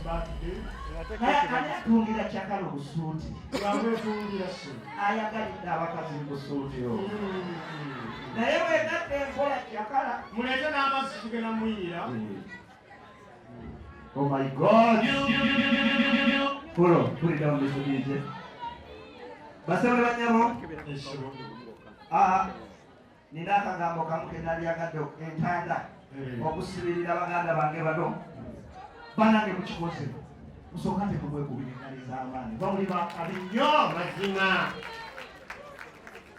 Birthday. Naye ani atungira kyakala obusuuti? Yamwetungira si. Ayagalidde abakazi mu busuuti obwo. Naye wegatta enkola kyakala. Muleete n'amazzi tugenda muyira. Oh my God! Pulo, put it down, Mr. DJ. Basebo ne bannyabo, Ekisebo. ah, nina akagambo kamu ke nalyagadde entanda okusibirira baganda bange bano. Banange mukikoze. Musooka tekumwekubira engalo ez'amaanyi. Bamuli bakabi nnyo. Mazima.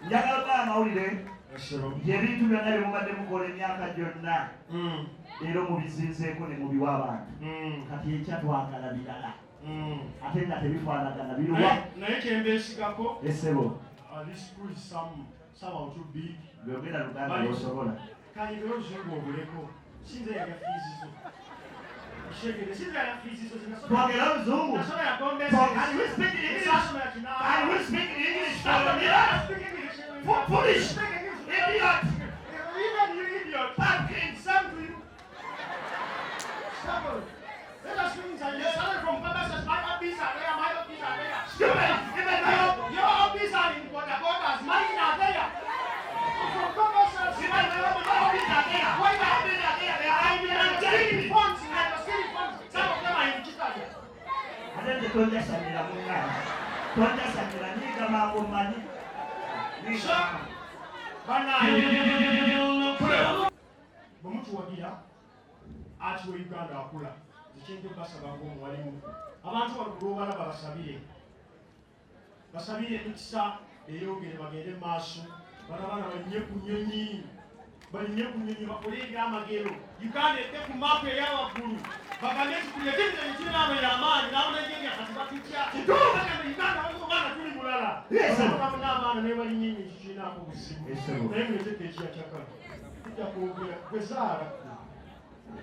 Njagala okuba amawulire Ekisebo. nti ebintu byonna bye mubadde mukola emyaka gyonna leero mubizinzeeko ne mubiwa abantu. Kati enkya twagala birala ate nga tebifaanagana biruwa. Naye kyembeesigako, Essebo. This crew is somehow too big. Byogera Luganda lw'osobola. Kanyigire oluzungu obuleko. Sinze yalya fiizi zo. Kishegere, sinze yalya fiizi zo. Twogere oluzungu. Nasomera Gombe. Can we speak in English? Nasomera Kinaawa. Can we speak in English for a minute? Speak English. Foolish. Speak English. Idiot. Even you idiot. Pumpkin. Same to you. Stubborn. Let us speak English. Started from Papa says, my office are there, my office are there. Stupid. Even my own. Your office are in Boda Bodas, mine are there. From Papa says, Even my own. My office are there. Why My office are there. They are I'm in stealing funds, and you're stealing funds. Some of them are in Chicago. Ate nze tonjasamira munnange. Tonjasamira nyiga mangu mmanyi. So, bannange, bwe mutuwagira ati we Uganda akula, nze basaba ng'omuwalimu abantu bano lwobalaba basabire, basabire emikisa eyongere bagende mu maaso. Bano abaana balinnye ku nnyonyi, balinnye ku nnyonyi bakole ebyamagero, Uganda edde ku maapu eyawaggulu, bagambe nti tulete kirina amaanyi n'Abanigeria kati batutya. Bagambe Uganda waliwo omwana tuli mulala. Yes, sir. Bagambe n'abaana naye balinnye ennyonyi kirinaako buzibu. Yes, sir. Naye mulete keeki ya Kyakala, tujja kwogera gwe zaala,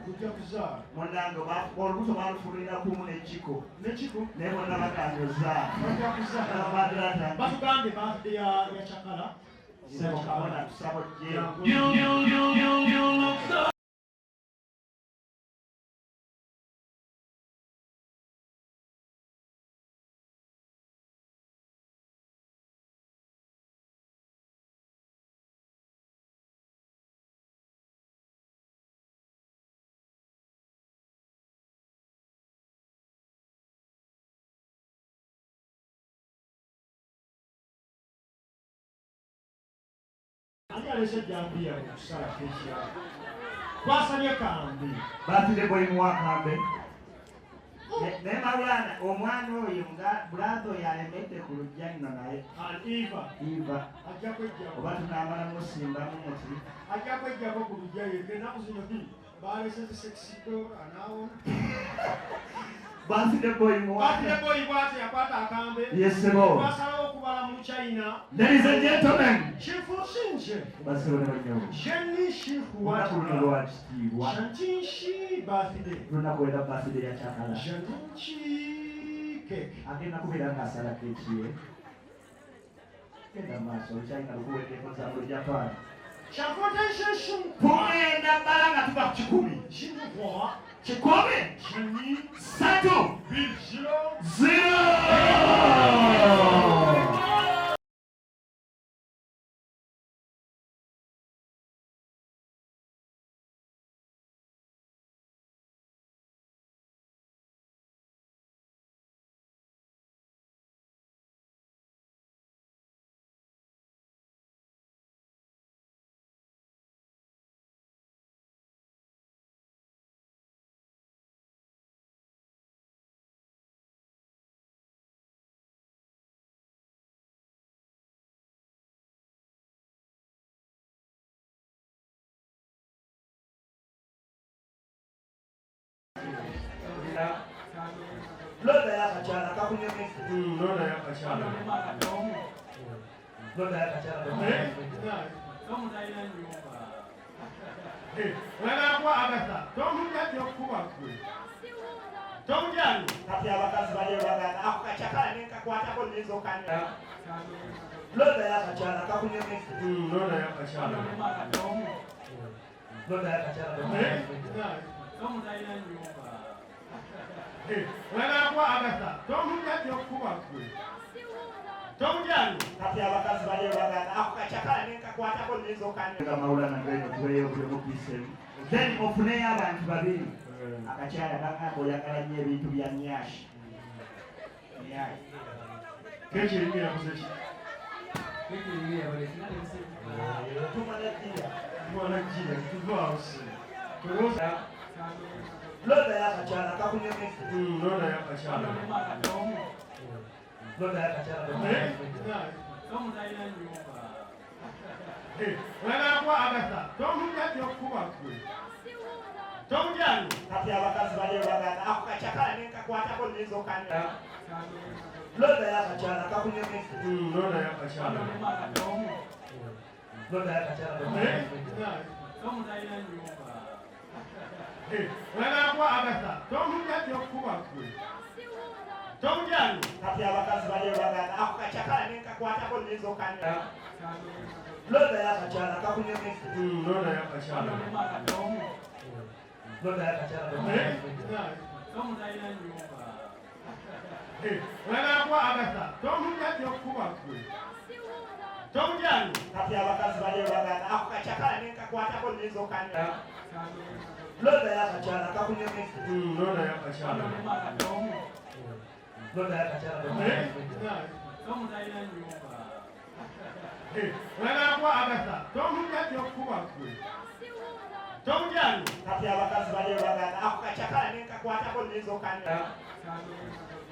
tujja kuzaala. Munnange olubuto balufulira kumu n'ekiko. Nekiko. Naye bonna bagambye ozaala. Bajja kuzaala. Abadirata. Batugambye birthday ya Kyakala. Ssebo kabona tusaba ojje. Ani aleese ejjambiya mu kusala keeki yawe? Twasabye kambe. Birthday boy muwakambe. Naye Maulana omwana oyo nga brother oyo alemedde ku lujja nno naye. Eva. Eva. Ajja kwejjako. Oba tunaamala musimbamu muti. Ajja kwejjako ku lujja yekka. Ennaku zino baleese zi sexy doll anaawona. Birthday boy muwakambe. Birthday boy bw'atyo yakwata akambe. Yes, sebo. Twasalawo okubala mu China. Ladies and gentlemen. Chifusinje. Basebo ne bannyabo. Jenny Shihuwa. Olunaku luno lwa kitiibwa. Shantinshi birthday. Lunaku era birthday ya Kyakala. Shantinshi cake. Agenda kubeera ng'asala keeki ye. Genda mu maaso, China lukuweddeko nsango Japan. Tugenda bbala nga tuva ku 100. 100. 3. 0. Loda yakakyala kakunyumidde. Loda yakakyala. Loda yakakyala. Oyagala kuwa Agatha, tomulya gy'okukuba ggwe. Tomulya ali. Kati abakazi bali baganda ako kakyakala ne nkakwatako nnyinza okanya. Loda yakakyala kakunyumidde. Loda yakakyala. Loda yakakyala. Oyagala kuba Agatha, tomulya gy'okukuba ggwe. Tomulyanyo. Kati abakazi bali baganda ako kakyakala ne nkakwatako nnyinza okanya. Mawulana geno tuweeyo buli omu piece emu. Then ofuneyo abantu babiri. Akakyala kagamba oyagala nnyo ebintu bya nyash. Nyash. Keki erimu yakoze ki? Tumala gira. Tumala gira, tuvaawo si. Tolowooza. Londa y'akakyala kakunyumidde. Londa y'akakyala. Londa y'akakyala. Oyagala kuba Agatha, tomulya gy'okukuba ggwe. Tomulyanyo. Kati abakazi bali baganda ako kakyakala ne nkakwatako nnyinza okanya. Londa y'akakyala kakunyumidde. Londa y'akakyala. Londa y'akakyala. Oyagala kuba Agatha, tomulya gy'okukuba ggwe. Tomulyanyo. Kati abakazi bali baganda ako kakyakala ne nkakwatako nnyinza okanya. Londa y'akakyala kakunyumidde. Londa y'akakyala. Londa y'akakyala. Oyagala kuba Agatha, tomulya gy'okukuba ggwe. Tomulyanyo. Kati abakazi bali baganda ako kakyakala ne nkakwatako nnyinza okanya. Londa y'akakyala kakunyumidde. Londa y'akakyala. Londa y'akakyala. Oyagala kuba Agatha, tomulya gy'okukuba ggwe. Tomulyanyo. Kati abakazi bali baganda ako kakyakala ne nkakwatako nnyinza okanya.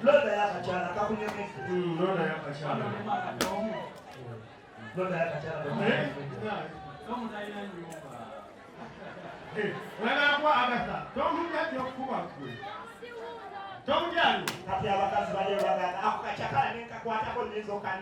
Londa y'akakyala kakunyumidde. Londa y'akakyala. Londa y'akakyala. Oyagala kuba Agatha, tomulya gy'okukuba ggwe. Tomulyanyo. Kati abakazi bali baganda ako kakyakala ne nkakwatako nnyinza okanya.